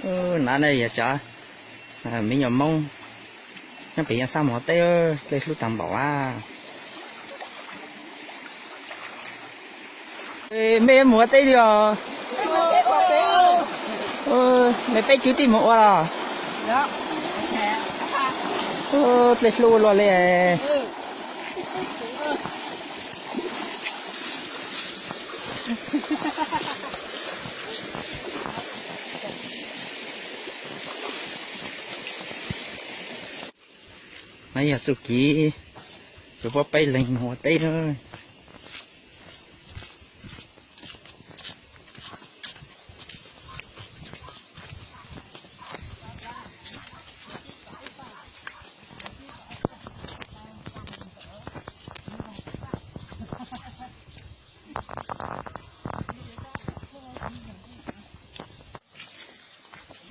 Nav ne yog cov me nyuam Hmoob nyob pem Yaj Xab mus ua teb, dlej hlub tag npaum a. Mej mus ua teb li os? Mej peb kwv tij mus ua los? Dlej hlub luaj li. No yog txuj kev kuv puab peb leeg mus ua teb na.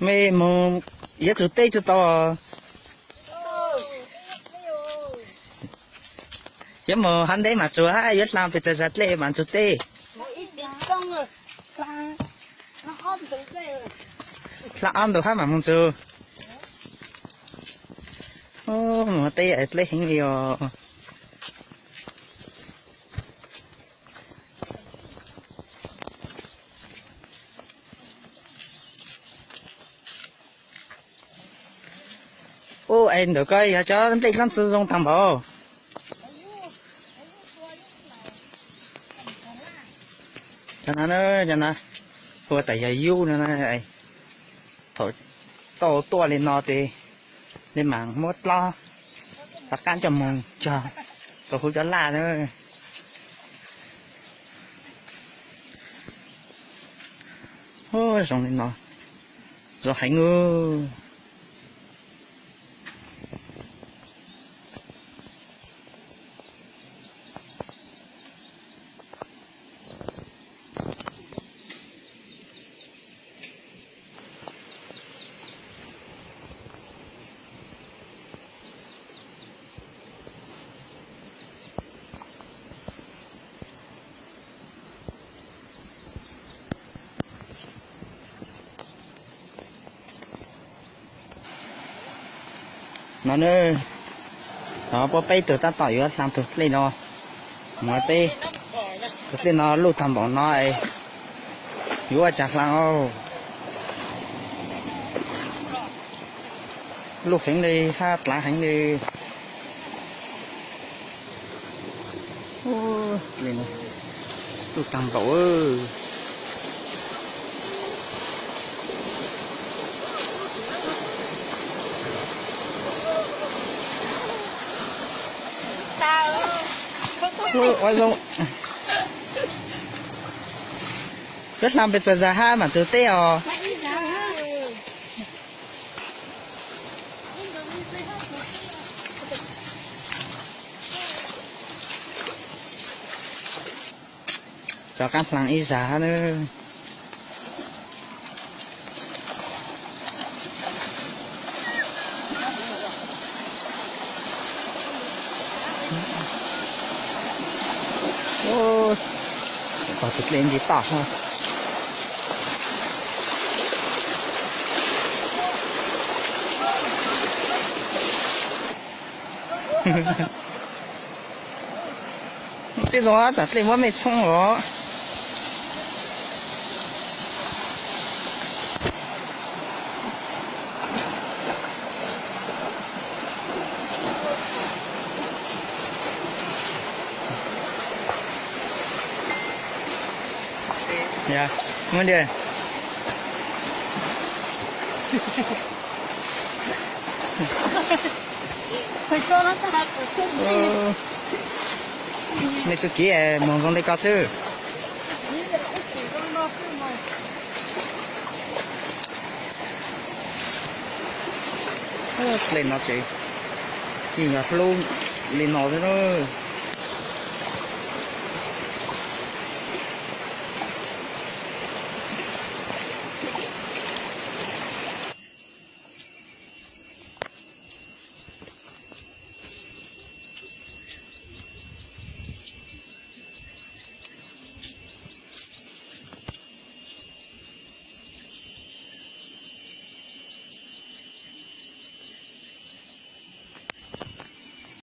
Mej mus yuav txug teb tsi tau? Yuav mus hav nteb mas txug hab, yuav dlaa pes tsawg zag dlej mas txug teb. Dlaa ob ntug hab mas moog txug. Mus teb dlej heev li os. Ua es ntawm koj yog cov dlej dlaab tsi zoo taag npaum? Cov no, cov no hu tas yog yub no. Thaum tau tuaj li no ces li maam muab dlob rov qaab coj moog cog rua huv cov laj na. Zoo li no, zoo heev. No, puab peb tug tab tom yuav dlaa tug dlej no mus teb. Tug dlej no luj taag npaum no, yuav ua caag dlaa? Luj heev li hab dlaav heev li. Luj taag npaum. Ua zoo, yuav dlaa pes tsawg zag hab maam txug teb os? Rov qaab dlaa ib zag hab na. Tog tug dlej ntsis toj hab. Tej zaum tag dlej muab mej txhoob os. Muaj dlej. Mej txuj kev moog zoo le koj xwb. Dlej no ces yeej yog hlub li no xwb na.